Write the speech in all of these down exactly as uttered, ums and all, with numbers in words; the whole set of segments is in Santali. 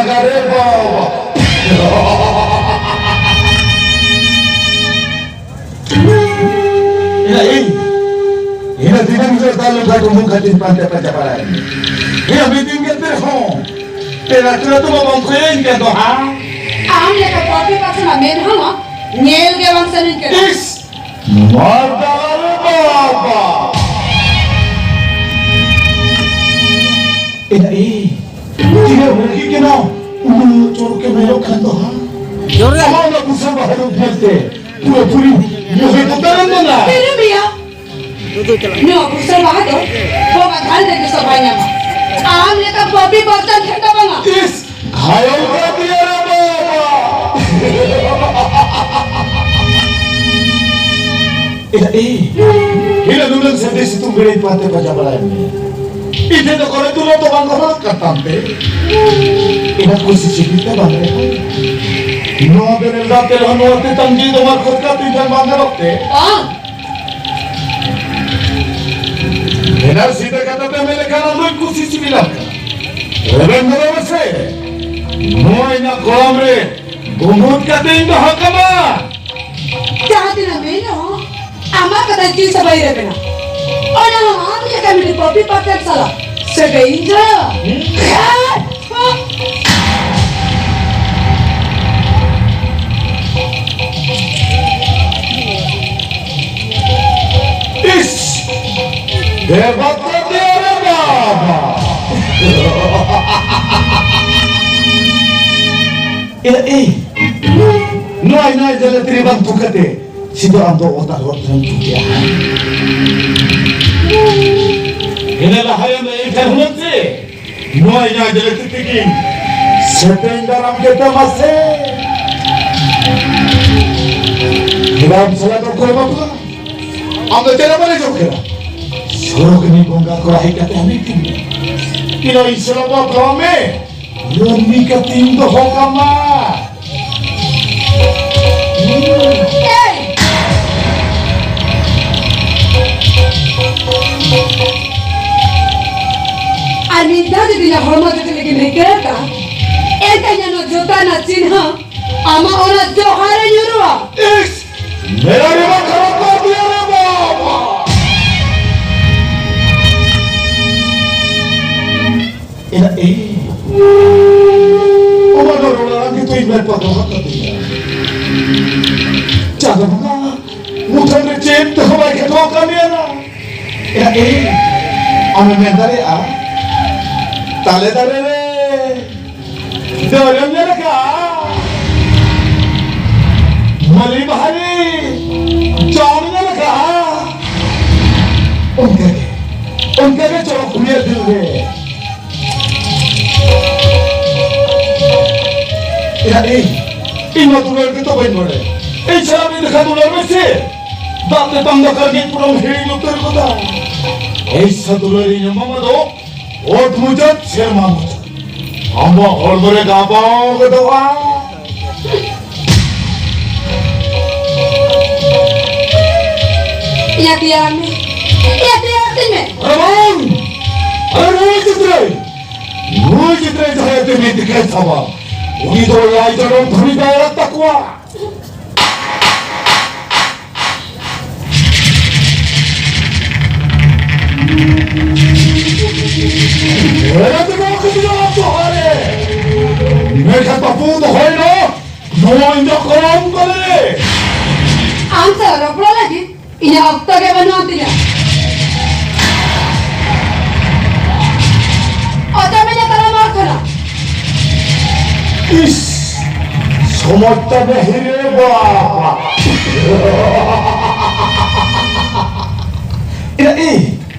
ᱟᱨᱮ ᱵᱟᱵᱟ᱾ ᱤᱱᱟᱹ ᱤᱧ, ᱤᱱᱟᱹ ᱫᱤᱱᱟᱹᱢ ᱦᱤᱞᱳᱜ ᱫᱟᱜ ᱞᱩᱴᱷᱟ ᱰᱩᱢᱵᱩᱜ ᱠᱟᱛᱮᱧ ᱯᱟᱱᱛᱮ ᱯᱟᱸᱡᱟ ᱵᱟᱲᱟᱭᱟ᱾ ᱤᱱᱟᱹ ᱢᱤᱫ ᱫᱤᱱ ᱜᱮ ᱮᱱᱛᱮ ᱨᱮᱦᱚᱸ ᱯᱮᱲᱟ ᱠᱚᱲᱟ ᱫᱚ ᱵᱟᱵᱚᱱ ᱠᱚᱭᱚᱜ ᱤᱧ ᱠᱟᱱ ᱫᱚ ᱦᱟᱸ᱾ ᱟᱢ ᱞᱮᱠᱟ ᱯᱟᱯᱤ ᱯᱟᱥᱱᱟ ᱢᱮᱫ ᱦᱚᱸ ᱧᱮᱞ ᱜᱮ ᱵᱟᱝ ᱥᱟᱱᱟᱧ ᱠᱟᱱᱟ᱾ ᱤᱥ! ᱢᱟᱨ ᱰᱟᱞᱟ ᱨᱮ ᱵᱟᱵᱟ! ᱮᱱᱟ ᱮ, ᱛᱤᱱᱟᱹᱜ ᱵᱷᱟᱹᱜᱤ ᱠᱟᱱᱟ, ᱩᱱᱟᱹᱜ ᱪᱚᱨᱚᱠ ᱮᱢ ᱧᱮᱞᱚᱜ ᱠᱟᱱ ᱫᱚ ᱦᱟᱸ᱾ ᱡᱳᱨ ᱜᱮ᱾ ᱟᱢᱟᱜ ᱚᱱᱟ ᱵᱩᱥᱟᱹ ᱵᱟᱦᱟ ᱨᱩᱯ ᱧᱮᱞᱛᱮ ᱯᱩᱨᱟᱹ ᱯᱩᱨᱤ ᱢᱳᱦᱤᱛ ᱩᱛᱟᱹᱨᱮᱱ ᱠᱟᱱᱟ᱾ ᱛᱤᱨᱮ ᱢᱮᱭᱟ? ᱱᱚᱣᱟ ᱵᱩᱥᱟᱹ ᱵᱟᱦᱟ ᱫᱚ ᱵᱚᱸᱜᱟ ᱛᱷᱟᱱ ᱨᱮᱜᱮ ᱥᱚᱵᱷᱟᱭ ᱧᱟᱢᱟ᱾ ᱟᱢ ᱞᱮᱠᱟ ᱯᱟᱯᱤ ᱵᱟᱯᱪᱟᱱ ᱴᱷᱮᱱ ᱫᱚ ᱵᱟᱝᱟ᱾ ᱤᱥ! ᱜᱷᱟᱭᱚᱞ ᱠᱟᱫᱮᱭᱟ ᱨᱮ ᱵᱟᱵᱟ᱾ ᱮ, ᱮ, ᱦᱤᱱᱟᱹ ᱱᱩᱱᱟᱹᱝ ᱥᱟᱹᱨᱫᱤ ᱥᱤᱛᱩᱝ ᱵᱮᱲᱟᱧ ᱯᱟᱱᱛᱮ ᱯᱟᱸᱡᱟ ᱵᱟᱲᱟᱭᱮᱫ ᱢᱮᱭᱟ᱾ ᱤᱧ ᱴᱷᱮᱱ ᱫᱚ ᱠᱚᱨᱮ ᱛᱩᱞᱟᱹ ᱫᱚ ᱵᱟᱝ ᱜᱚᱦᱚᱲᱚᱜ ᱠᱟᱱ ᱛᱟᱢ ᱛᱮ᱾ ᱤᱧᱟᱹᱜ ᱠᱩᱥᱤ ᱥᱤᱵᱤᱞ ᱛᱮ ᱵᱟᱝ ᱨᱮᱦᱚᱸ᱾ ᱱᱚᱣᱟ ᱵᱮᱨᱮᱞ ᱫᱟᱜ ᱛᱮ ᱨᱮᱦᱚᱸ ᱱᱚᱣᱟ ᱛᱮᱛᱟᱝ ᱡᱤᱣᱤ ᱫᱚ ᱢᱟᱨ ᱠᱷᱚᱨᱪᱟ ᱛᱤᱧ ᱴᱷᱮᱱ ᱵᱟᱝ ᱜᱟᱱᱚᱜ ᱛᱮ᱾ ᱵᱟᱝ᱾ ᱮᱱᱟᱝ ᱥᱤᱫᱷᱟᱹ ᱠᱟᱛᱷᱟ ᱛᱮ ᱢᱮᱱ ᱞᱮᱠᱷᱟᱱ ᱟᱢ ᱫᱚᱧ ᱠᱩᱥᱤ ᱥᱤᱵᱤᱞᱟᱢ ᱠᱟᱱᱟ᱾ ᱨᱮᱵᱮᱱ ᱫᱚ ᱢᱮᱥᱮ, ᱱᱚᱣᱟ ᱤᱧᱟᱹᱜ ᱠᱚᱲᱟᱢ ᱨᱮ ᱜᱩᱢᱩᱴ ᱠᱟᱛᱮ ᱤᱧ ᱫᱚᱦᱚ ᱠᱟᱢᱟ᱾ ᱡᱟᱦᱟᱸ ᱛᱤᱱᱟᱹᱜ ᱢᱮᱱ ᱨᱮᱦᱚᱸ, ᱟᱢᱟᱜ ᱠᱟᱛᱷᱟ ᱪᱮᱫ ᱥᱟᱵᱟᱭ ᱨᱮ ᱢᱮᱱᱟᱜ? ᱚᱱᱟ ᱦᱚᱸ ᱟᱢ ᱞᱮᱠᱟ ᱢᱤᱫᱴᱤᱡ ᱯᱟᱯᱤ ᱯᱟᱯᱮᱴ ᱥᱟᱞᱟᱜ ᱥᱟᱹᱜᱟᱹᱭ ᱤᱧ ᱡᱚᱲᱟᱣᱟ᱾ ᱤᱥ! ᱫᱮᱵᱟᱛᱟ ᱫᱮ ᱨᱮ ᱵᱟᱵᱟ! ᱮ, ᱮ, ᱱᱚᱣᱟ, ᱱᱚᱣᱟ ᱡᱟᱞᱟᱛᱤ ᱨᱮ ᱵᱟᱝ ᱛᱩᱠᱟᱹᱛᱮ, ᱥᱤᱫᱷᱟᱹ ᱟᱢ ᱫᱚ ᱚᱛᱟ ᱦᱚᱨ ᱛᱮᱢ ᱛᱩᱠᱟᱹᱭᱟ᱾ ᱤᱱᱟᱹ ᱞᱟᱦᱟ ᱨᱮ ᱮᱱᱠᱷᱟᱱ ᱦᱩᱱᱟᱹᱝ ᱪᱮ? ᱱᱚᱣᱟ ᱤᱧᱟᱜ ᱡᱟᱹᱞᱟᱹᱛᱤ ᱛᱮᱜᱮ ᱥᱮᱯᱮᱧ ᱫᱟᱨᱟᱢ ᱠᱮᱫ ᱛᱟᱢᱟ ᱥᱮ? ᱦᱮᱲᱟᱢ ᱥᱟᱞᱟ ᱫᱚ ᱚᱠᱚᱭ ᱵᱟᱯᱞᱟ? ᱟᱢ ᱫᱚ ᱪᱮᱫ ᱮᱢ ᱵᱟᱲᱟᱭ ᱡᱚᱝ ᱠᱟᱱᱟ? ᱥᱚᱨᱚᱜᱽ ᱨᱤᱱᱤᱡ ᱵᱚᱸᱜᱟ ᱠᱚᱲᱟ ᱦᱮᱡ ᱠᱟᱛᱮ ᱦᱟᱹᱱᱤ ᱴᱷᱮᱱ ᱤᱧ ᱤᱧ ᱥᱟᱞᱟ ᱵᱟᱯᱞᱟ ᱢᱮ᱾ ᱨᱟᱹᱱᱤ ᱠᱟᱛᱮᱧ ᱫᱚᱦᱚ ᱠᱟᱢᱟ᱾ ᱮᱭ! ᱟᱨ ᱢᱤᱫ ᱫᱷᱟᱣ ᱡᱩᱫᱤ ᱤᱧᱟᱹᱜ ᱦᱚᱲᱢᱚ ᱡᱩᱫᱤ ᱞᱟᱹᱜᱤᱫ ᱨᱤᱠᱟᱹ ᱟᱠᱟᱫᱼᱟ, ᱵᱟᱠᱚ ᱠᱟᱹᱢᱤᱭᱟ᱾ ᱪᱟᱸᱫᱚ ᱵᱚᱸᱜᱟ ᱢᱩᱴᱷᱟᱹᱱ ᱨᱮ ᱪᱮᱫ ᱛᱮᱦᱚᱸ ᱵᱟᱭ ᱠᱷᱮᱛᱚ ᱠᱟᱹᱢᱤᱭᱟᱱᱟ᱾ ᱮ, ᱮ, ᱟᱢᱮᱢ ᱢᱮᱱ ᱫᱟᱲᱮᱭᱟᱜᱼᱟ, ᱛᱟᱞᱮ ᱫᱟᱨᱮ ᱨᱮ ᱫᱟᱹᱞᱮᱢ ᱧᱮᱞ ᱟᱠᱟᱫᱼᱟ? ᱢᱟᱹᱞᱤ ᱵᱟᱦᱟ ᱨᱮ ᱡᱚᱢ ᱧᱮᱞ ᱟᱠᱟᱫᱼᱟ? ᱚᱱᱠᱟᱜᱮ, ᱚᱱᱠᱟᱜᱮ ᱪᱚᱨᱚᱠ ᱠᱩᱲᱤᱭᱟᱜ ᱫᱤᱞ ᱨᱮ ᱮᱭᱟ, ᱤᱧ, ᱤᱧ ᱢᱟ ᱫᱩᱞᱟᱹᱲ ᱜᱮᱛᱚ ᱵᱟᱹᱧ ᱵᱟᱲᱟᱭᱟ᱾ ᱤᱧ ᱥᱟᱞᱟᱜ ᱢᱤᱫ ᱡᱚᱠᱷᱟ ᱫᱩᱞᱟᱹᱲ ᱢᱮᱥᱮ᱾ ᱫᱟᱜ ᱛᱮᱛᱟᱝ ᱫᱟᱠᱟ ᱨᱮᱸᱜᱮᱡ ᱯᱩᱨᱟᱹᱢ ᱦᱤᱲᱤᱧ ᱩᱛᱟᱹᱨ ᱜᱚᱫᱟ᱾ ᱮᱭ ᱥᱟ ᱫᱩᱞᱟᱹᱲ ᱤᱧ ᱮᱢᱟᱢᱟ ᱫᱚ, ᱚᱛ ᱢᱩᱪᱟᱹᱫ ᱥᱮᱨᱢᱟ ᱢᱩᱪᱟᱹᱫ᱾ ᱟᱢᱟᱜ ᱦᱚᱲᱢᱚ ᱨᱮ ᱜᱟᱵᱟᱣ ᱜᱚᱫᱚᱜᱼᱟ᱾ ᱮᱭᱟ, ᱛᱮᱭᱟᱨ ᱢᱮ᱾ ᱮᱭᱟ, ᱛᱮᱭᱟᱨ ᱛᱤᱧ ᱢᱮ᱾ ᱟᱨᱮ ᱵᱟᱝ! ᱟᱨᱮ ᱱᱩᱭ ᱜᱤᱫᱽᱨᱟᱹ! ᱱᱩᱭ ᱜᱤᱫᱽᱨᱟᱹ ᱡᱟᱦᱟᱸᱭ ᱛᱮ ᱢᱤᱫ ᱫᱤᱠᱟᱹᱭ ᱥᱟᱵᱟ, ᱩᱱᱤ ᱫᱚ ᱮᱭᱟᱭ ᱡᱚᱱᱚᱢ ᱫᱷᱟᱹᱵᱤᱡ ᱵᱟᱭ ᱟᱲᱟᱜ ᱛᱟᱠᱚᱣᱟ᱾ ᱮᱨᱟ ᱛᱮᱠᱚ ᱠᱩᱲᱤᱭᱟᱜ ᱫᱚᱦᱟᱨᱮ᱾ ᱢᱮᱱᱠᱷᱟᱱ ᱵᱟᱹᱵᱩ ᱫᱚᱦᱚᱭ ᱱᱚ, ᱱᱚᱣᱟ ᱤᱧ ᱫᱚ ᱠᱚᱞᱚᱢ ᱠᱚᱞᱮ᱾ ᱟᱢ ᱥᱟᱶ ᱨᱚᱯᱚᱲ ᱞᱟᱹᱜᱤᱫ ᱤᱧᱟᱹᱜ ᱚᱠᱛᱚ ᱜᱮ ᱵᱟᱹᱱᱩᱜ ᱛᱤᱧᱟ᱾ ᱚᱪᱚᱜ ᱢᱮ ᱱᱮᱛᱟᱨ ᱟᱢ ᱚᱲᱟᱜ ᱠᱷᱚᱱᱟᱜ᱾ ᱤᱥ, ᱥᱚᱢᱚᱡᱽ ᱛᱟᱵᱮ ᱦᱤᱨᱮ ᱵᱟᱵᱟ᱾ ᱮ, ᱮ,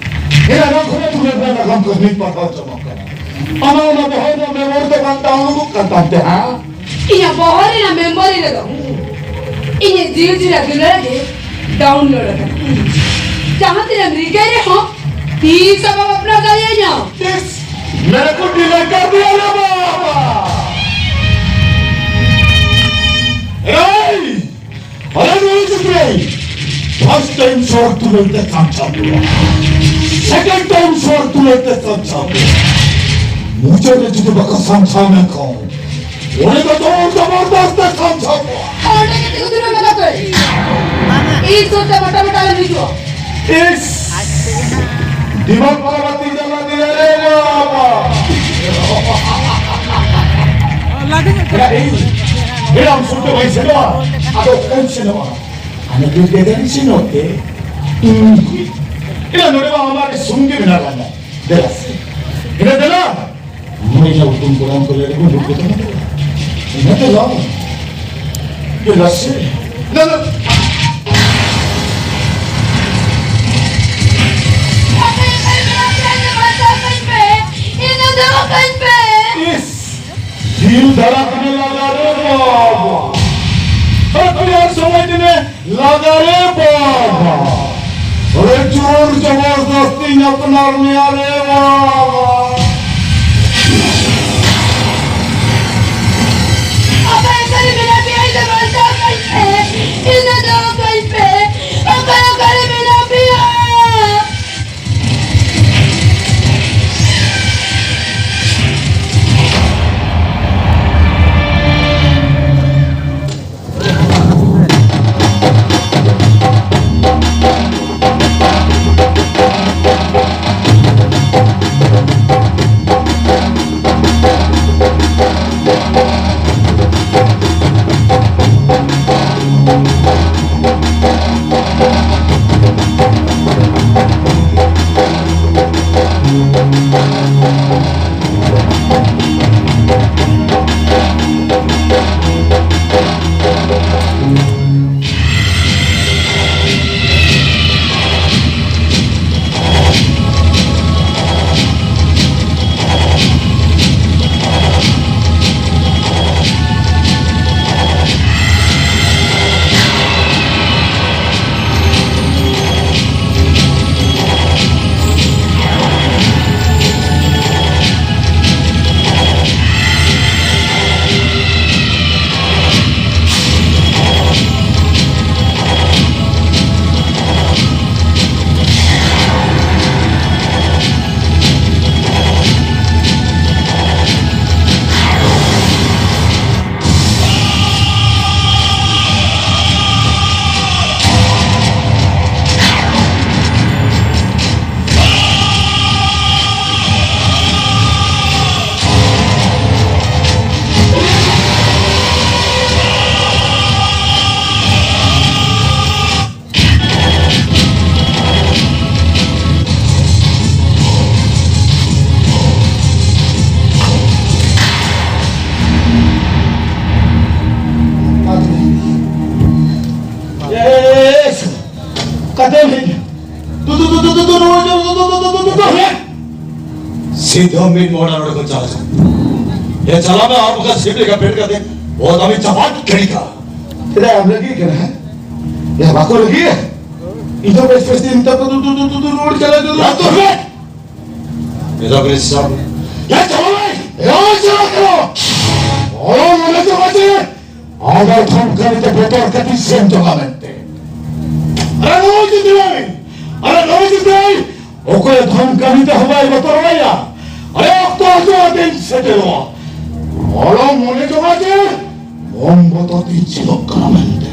ᱮ, ᱱᱚᱣᱟ ᱠᱷᱚᱱᱟᱜ ᱫᱩᱞᱟᱹᱲ ᱨᱮᱱᱟᱜ ᱱᱟᱜᱟᱢ ᱠᱟᱹᱦᱱᱤ ᱯᱟᱲᱦᱟᱣ ᱪᱚᱢᱚᱜ ᱠᱟᱱᱟ᱾ ᱟᱢᱟᱜ ᱚᱱᱟ ᱵᱚᱦᱚᱜ ᱨᱮᱱᱟᱜ ᱢᱮᱢᱳᱨᱤ ᱫᱚ ᱵᱟᱝ ᱰᱟᱣᱩᱱᱞᱳᱰᱚᱜ ᱠᱟᱱ ᱛᱟᱢ ᱛᱮ, ᱦᱮᱸ? ᱤᱧᱟᱹᱜ ᱵᱚᱦᱚᱜ ᱨᱮᱱᱟᱜ ᱢᱮᱢᱳᱨᱤ ᱨᱮᱫᱚ ᱤᱧᱟᱹᱜ ᱡᱤᱣᱤ ᱡᱤᱭᱟ ᱫᱩᱞᱟᱹᱲ ᱜᱮ ᱰᱟᱣᱩᱱᱞᱳᱰ ᱟᱠᱟᱱᱟ᱾ ᱡᱟᱦᱟᱸ ᱛᱤᱱᱟᱹᱜ ᱨᱤᱠᱟᱹᱭ ᱨᱮᱦᱚᱸ ᱛᱤᱥ ᱦᱚᱸ ᱵᱟᱢ ᱟᱯᱱᱟᱨ ᱫᱟᱲᱮᱭᱟᱹᱧᱟ᱾ ᱤᱥ, ᱢᱮᱨᱮ ᱠᱚ ᱰᱤᱞᱮᱴ ᱠᱟᱨ ᱫᱤᱭᱟ ᱨᱮ ᱵᱟᱵᱟ᱾ ᱮᱭ! ᱟᱞᱮ ᱱᱩᱭ ᱜᱤᱫᱽᱨᱟᱹ first time ᱥᱚᱨ ᱛᱩᱞᱟᱹᱣ ᱛᱮ ᱥᱟᱢᱥᱟ ᱠᱚᱣᱟ, second time ᱥᱚᱨ ᱛᱩᱞᱟᱹᱣ ᱛᱮ ᱥᱟᱢᱥᱟ ᱠᱚᱣᱟ᱾ ᱢᱩᱪᱟᱹᱫ ᱨᱮ ᱡᱩᱫᱤ ᱵᱟᱠᱚ ᱥᱟᱢᱥᱟᱣ ᱢᱮᱱᱠᱷᱟᱱ, ᱩᱱᱤ ᱫᱚ ᱡᱳᱨ ᱡᱚᱵᱚᱨᱫᱚᱥᱛ ᱛᱮ ᱥᱟᱢᱥᱟ ᱠᱚᱣᱟ᱾ ᱚᱸᱰᱮ ᱜᱮ ᱛᱤᱸᱜᱩ ᱫᱩᱲᱩᱵ ᱢᱮ ᱜᱟᱛᱮ᱾ ᱤᱧ ᱥᱩᱨ ᱛᱮ ᱢᱚᱴᱟ ᱢᱚᱴᱟ ᱟᱞᱚᱢ ᱦᱤᱡᱩᱜᱼᱟ᱾ ᱤᱥ! ᱫᱤᱢᱟᱜᱽ ᱯᱟᱨᱵᱟᱛᱤ ᱡᱟᱞᱟ ᱫᱤᱭᱟ ᱨᱮ ᱵᱟᱵᱟ᱾ ᱞᱟᱜᱮ ᱧᱚᱜ ᱮᱭᱟ, ᱤᱧ, ᱮᱲᱟᱢ ᱥᱩᱨ ᱫᱚ ᱵᱟᱹᱧ ᱥᱮᱱᱚᱜᱼᱟ᱾ ᱟᱫᱚ ᱚᱠᱟᱧ ᱥᱮᱱᱚᱜᱼᱟ? ᱦᱟᱱᱮ ᱵᱤᱨ ᱜᱟᱡᱟᱲᱤᱧ ᱥᱮᱱᱚᱜ ᱛᱮ᱾ ᱮᱲᱟ, ᱱᱚᱰᱮ ᱢᱟ ᱟᱢᱟᱜ ᱥᱩᱱ ᱜᱮ ᱢᱮᱱᱟᱜ ᱞᱟᱝᱟ᱾ ᱫᱮᱞᱟ ᱥᱮ᱾ ᱮᱲᱟ, ᱫᱮᱞᱟ᱾ ᱱᱩᱭ ᱡᱟ ᱩᱛᱩᱢ ᱠᱚᱲᱟᱢ ᱠᱚ ᱞᱟᱹᱭ ᱨᱮᱵᱚᱱ ᱫᱩᱲᱩᱵ ᱠᱟᱛᱮ ᱢᱮᱱᱟᱜ ᱞᱟᱝᱟ᱾ ᱤᱱᱟᱹ ᱛᱮ ᱞᱟᱝ᱾ ᱫᱮᱞᱟ ᱥᱮ᱾ ᱫᱮᱞᱟ᱾ ᱤᱥ᱾ ᱫᱤᱞ ᱫᱟᱨᱟ ᱠᱟᱱᱟ ᱞᱟᱜᱟ ᱨᱮ ᱵᱟᱵᱟ᱾ ᱟᱨ ᱠᱩᱲᱤ ᱦᱚᱲ ᱥᱚᱢᱚᱭ ᱫᱤᱱᱮ ᱞᱟᱜᱟ ᱨᱮ ᱵᱟᱵᱟ᱾ ᱟᱨᱮ ᱡᱳᱨ ᱡᱚᱵᱚᱨᱫᱚᱥᱛᱤᱧ ᱟᱯᱱᱟᱨ ᱢᱮᱭᱟ ᱨᱮ ᱵᱟᱵᱟ᱾ ᱚᱠᱟ ᱚᱠᱟᱨᱮ ᱢᱮᱱᱟᱜ ᱯᱮᱭᱟ? ᱤᱧ ᱫᱚ ᱵᱟᱧᱪᱟᱣ ᱠᱟᱹᱧ ᱯᱮ᱾ ᱤᱧ ᱫᱚ ᱫᱚᱦᱚ ᱠᱟᱹᱧ ᱯᱮ᱾ ᱚᱠᱟ ᱚᱠᱟᱨᱮ ᱢᱮᱱᱟᱜ ᱯᱮᱭᱟ? ᱥᱤᱫᱷᱟᱹ ᱢᱤᱫ ᱢᱚᱦᱰᱟ ᱱᱚᱰᱮ ᱠᱷᱚᱱ ᱪᱟᱞᱟᱜ ᱠᱟᱱᱟ᱾ ᱮ, ᱪᱟᱞᱟᱜ ᱢᱮ ᱟᱨ ᱵᱟᱠᱷᱟᱱ ᱥᱤᱯ ᱞᱮᱠᱟ ᱯᱷᱮᱰ ᱠᱟᱛᱮ ᱵᱚᱦᱚᱛ ᱟᱢᱤ ᱪᱟᱯᱟᱫ ᱠᱷᱮᱲᱤ ᱠᱟ᱾ ᱪᱮᱫᱟᱜ ᱮᱢ ᱨᱟᱹᱜᱤ ᱠᱟᱱᱟ, ᱦᱮᱸ? ᱭᱟ, ᱵᱟᱠᱚ ᱨᱟᱹᱜᱤᱭᱟ? ᱤᱧ ᱫᱚ ᱵᱮᱥ ᱵᱮᱥ ᱛᱮ ᱢᱮᱛᱟ ᱠᱚ, ᱫᱩ, ᱫᱩ, ᱫᱩ, ᱫᱩ, ᱫᱩ, ᱨᱩᱣᱟᱹᱲ ᱪᱟᱞᱟᱜ ᱫᱚ᱾ ᱭᱟ, ᱛᱚ ᱵᱮ! ᱢᱮᱛᱟ ᱠᱚ ᱥᱟᱵ᱾ ᱭᱟ, ᱪᱟᱞᱟᱜ ᱢᱮ! ᱭᱟ, ᱪᱟᱞᱟᱜ ᱠᱟᱱᱟ! ᱚᱞᱚᱜ ᱢᱚᱱᱮ ᱫᱚ ᱵᱟᱪᱮ, ᱟᱫᱚ ᱫᱷᱚᱢᱠᱟᱣ ᱛᱮ ᱵᱚᱛᱚᱨ ᱠᱟᱛᱮ ᱥᱮᱱ ᱪᱟᱞᱟᱜ ᱢᱮᱱᱛᱮ᱾ ᱟᱨᱮ ᱱᱚᱜᱼᱚᱭ ᱡᱮ ᱫᱤᱱᱟᱹᱢ! ᱟᱨᱮ ᱱᱚᱜᱼᱚᱭ ᱡᱮ ᱫᱤᱱᱟᱹᱢ! ᱚᱠᱚᱭ ᱫᱷᱚᱢᱠᱟᱣ ᱛᱮ ᱦᱚᱸ ᱵᱟᱭ ᱵᱚᱛᱚᱨᱚᱜᱼᱟ᱾ ᱟᱨᱮ ᱚᱠᱛᱚ ᱦᱤᱡᱩᱜᱼᱟ, ᱫᱤᱱ ᱥᱮᱴᱮᱨᱚᱜᱼᱟ᱾ ᱦᱚᱲ ᱢᱚᱱᱮ ᱡᱚᱝᱟ ᱡᱮ ᱵᱚᱢ ᱵᱚᱛᱚᱨ ᱛᱤᱧ ᱪᱮᱫᱚᱜ ᱠᱟᱱᱟ ᱢᱮᱱᱛᱮ᱾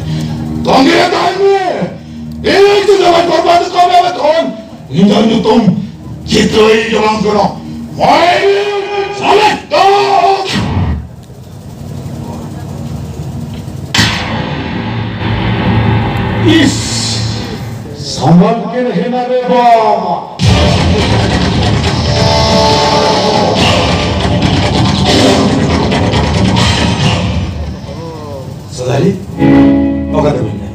ᱛᱚᱸᱜᱮ ᱛᱟᱦᱮᱱ ᱢᱮ᱾ ᱤᱧ ᱡᱩᱫᱤ ᱵᱟᱭ ᱵᱚᱨᱵᱟᱫ ᱠᱟᱜ ᱢᱮ ᱠᱷᱟᱱ, ᱤᱧᱟᱹᱜ ᱧᱩᱛᱩᱢ ᱪᱤᱛᱨᱚᱭ ᱡᱚᱞᱟᱝ ᱠᱟᱱᱟ᱾ ᱢᱚᱬᱮ ᱥᱟᱞᱮ ᱫᱚ ᱤᱥ! ᱥᱟᱢᱵᱟᱞ ᱠᱮ ᱨᱮᱦᱮ ᱱᱟ ᱨᱮ ᱵᱟᱵᱟ᱾ ᱥᱚᱫᱟᱨᱤ, ᱚᱠᱟ ᱛᱮ ᱦᱩᱭᱱᱟ?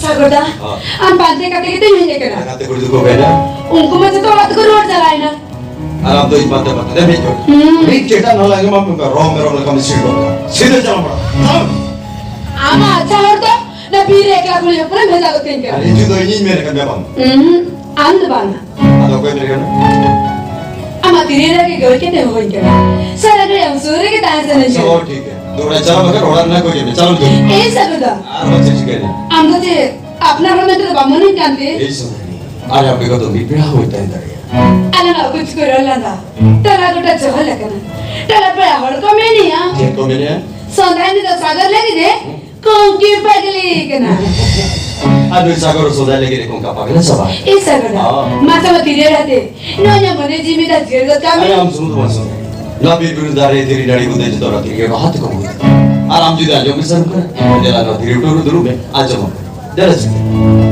ᱥᱟᱜᱚᱨ ᱫᱟ, ᱦᱚᱸ᱾ ᱟᱢ ᱯᱟᱱᱛᱮ ᱠᱟᱛᱮ ᱜᱮᱛᱚᱧ ᱦᱮᱡ ᱟᱠᱟᱱᱟ᱾ ᱜᱟᱛᱮ ᱠᱩᱲᱤ ᱫᱚᱠᱚ ᱦᱩᱭᱱᱟ? ᱩᱱᱠᱩ ᱢᱟ ᱡᱚᱛᱚ ᱚᱲᱟᱜ ᱛᱮᱠᱚ ᱨᱩᱣᱟᱹᱲ ᱪᱟᱞᱟᱣᱮᱱᱟ᱾ ᱟᱨ ᱟᱢ ᱫᱚ ᱤᱧ ᱯᱟᱱᱛᱮ ᱯᱟᱱᱛᱮ ᱛᱮᱢ ᱦᱮᱡ ᱜᱚᱫ ᱮᱱᱟ᱾ ᱦᱩᱸ᱾ ᱢᱤᱫ ᱪᱮᱴᱟᱜ ᱱᱚᱣᱟ ᱞᱟᱸᱜᱟ ᱢᱟ ᱨᱚ ᱢᱮᱨᱚᱢ ᱞᱮᱠᱟᱢ ᱤᱥᱤᱱ ᱜᱚᱫ ᱠᱟᱜᱼᱟ᱾ ᱥᱤᱫᱷᱟᱹ ᱪᱟᱞᱟᱣ ᱵᱟᱲᱟ᱾ ᱪᱟᱞᱟᱣ᱾ ᱟᱢᱟᱜ ᱟᱪᱪᱷᱟ ᱦᱚᱲ ᱫᱚ ᱚᱱᱟ ᱵᱤᱨ ᱨᱮ ᱮᱠᱞᱟ ᱠᱩᱲᱤ ᱦᱚᱯᱚᱱᱮᱢ ᱵᱷᱮᱡᱟ ᱠᱟᱛᱮᱧ ᱠᱟᱱᱟ᱾ ᱟᱨ ᱦᱤᱡᱩᱜ ᱫᱚ ᱤᱧᱤᱧ ᱢᱮᱱ ᱠᱟᱫ ᱢᱮᱭᱟ ᱵᱟᱝ? ᱦᱩᱸ, ᱟᱢ ᱫᱚ ᱵᱟᱝᱟ᱾ ᱟᱫᱚ ᱚᱠᱚᱭ ᱢᱮᱱ ᱠᱟᱫ ᱢᱮᱭᱟ? ᱟᱢᱟᱜ ᱛᱤᱨᱤ ᱨᱮᱜᱮ ᱜᱟᱹᱲ ᱠᱟᱛᱮ ᱦᱚᱦᱚᱧ ᱠᱟᱱᱟ᱾ ᱥᱟᱨᱟ ᱜᱷᱟᱹᱲᱤᱡ ᱟᱢ ᱥᱩᱨ ᱨᱮᱜᱮ ᱛᱟᱦᱮᱸ ᱥᱟᱱᱟᱧ ᱟᱪᱪᱷᱟ, ᱠᱟᱱᱟ᱾ ᱦᱚᱸ, ᱴᱷᱤᱠ ᱜᱮᱭᱟ᱾ ᱫᱚ ᱚᱲᱟᱜ ᱪᱟᱞᱟᱣ ᱵᱟᱠᱷᱟᱱ ᱚᱲᱟᱜ ᱨᱮᱱᱟᱜ ᱠᱚ ᱧᱮᱞ ᱢᱮ᱾ ᱪᱟᱞᱟᱣ ᱢᱮ᱾ ᱮᱭ ᱥᱟᱹᱜᱩᱱ ᱫᱟ᱾ ᱟᱨ ᱵᱟᱝ ᱪᱮᱫ ᱪᱤᱠᱟᱹᱭᱮᱱᱟ? ᱟᱢ ᱫᱚ ᱪᱮᱫ ᱟᱯᱱᱟᱨ ᱦᱚᱲ ᱢᱮᱱᱛᱮ ᱫᱚ ᱵᱟᱢ ᱢᱚᱱᱮᱧ ᱠᱟᱱ ᱛᱮ? ᱮᱭ ᱥᱚᱸᱫᱷᱟᱱᱤ, ᱟᱨ ᱟᱯᱮ ᱠᱚᱫᱚ ᱢᱤᱫ ᱵᱮᱲᱟ ᱦᱚᱸ ᱵᱟᱹᱧ ᱛᱟᱦᱮᱸ ᱫᱟᱲᱮᱭᱟᱜᱼᱟ᱾ ᱟᱞᱟᱝᱟᱜ ᱠᱩᱪ ᱠᱚ ᱨᱚᱲ ᱞᱟᱸᱫᱟ᱾ ᱴᱚᱞᱟ ᱜᱚᱴᱟ ᱪᱚᱦᱚᱞ ᱟᱠᱟᱱᱟ᱾ ᱴᱚᱞᱟ ᱯᱟᱲᱟ ᱦᱚᱲ ᱠᱚ ᱢᱮᱱᱮᱜᱼᱟ᱾ ᱪᱮᱫ ᱠᱚ ᱢᱮᱱᱮᱜᱼᱟ? ᱥᱚᱸᱫᱷᱟᱱᱤ ᱫᱚ ᱥᱟᱜᱚᱨ ᱞᱟᱹᱜᱤᱫ ᱮ ᱦᱩᱸ᱾ ᱠᱚᱝᱠᱤ ᱯᱟᱜᱽᱞᱤ ᱠᱟᱱᱟ᱾ ᱟᱨ ᱱᱩᱭ ᱥᱟᱜᱚᱨ ᱥᱚᱸᱫᱷᱟᱱᱤ ᱞᱟᱹᱜᱤᱫ ᱮ ᱠᱚᱝᱠᱟ ᱯᱟᱜᱽᱞᱤ ᱥᱟᱵᱟ? ᱮᱭ ᱥᱟᱜᱚᱨ ᱫᱟ, ᱦᱚᱸ᱾ ᱢᱟ ᱛᱚᱵᱮ ᱛᱤᱨᱮ ᱨᱟᱛᱮ ᱱᱚᱣᱟ ᱧᱟ ᱢᱚᱱᱮ ᱡᱤᱣᱤ ᱫᱟ ᱡᱤᱭᱟᱹᱲ ᱜᱚᱫ ᱠᱟᱜ ᱢᱮ᱾ ᱟᱨᱮ ᱟᱢ ᱥᱩᱢᱩᱝ ᱫᱚ ᱵᱟᱝ ᱥᱚᱸᱫᱷᱟᱱᱤ᱾ ᱱᱚᱣᱟ ᱵᱤᱨ ᱵᱩᱨᱩ ᱫᱟᱨᱮ ᱫᱷᱤᱨᱤ ᱱᱟᱹᱲᱤ ᱠᱚ ᱫᱮᱡ ᱡᱚᱛᱚ ᱨᱟᱛᱮ ᱜᱮ ᱨᱟᱦᱟ ᱛᱮᱠᱚ ᱵᱩᱡᱽ᱾ ᱟᱨ ᱟᱢ ᱡᱩᱫᱤ ᱟᱸᱡᱚᱢ ᱜᱮ ᱥᱟᱱᱟᱢ ᱠᱟᱱᱟ, ᱫᱮᱞᱟ ᱱᱚᱣᱟ ᱫᱷᱤᱨᱤ ᱵᱩᱴᱟᱹ ᱨᱮ ᱫᱩᱲᱩᱵ ᱢᱮ, ᱟᱸᱡᱚᱢ ᱟᱢ᱾ ᱫᱮᱞᱟ ᱪᱮᱫ?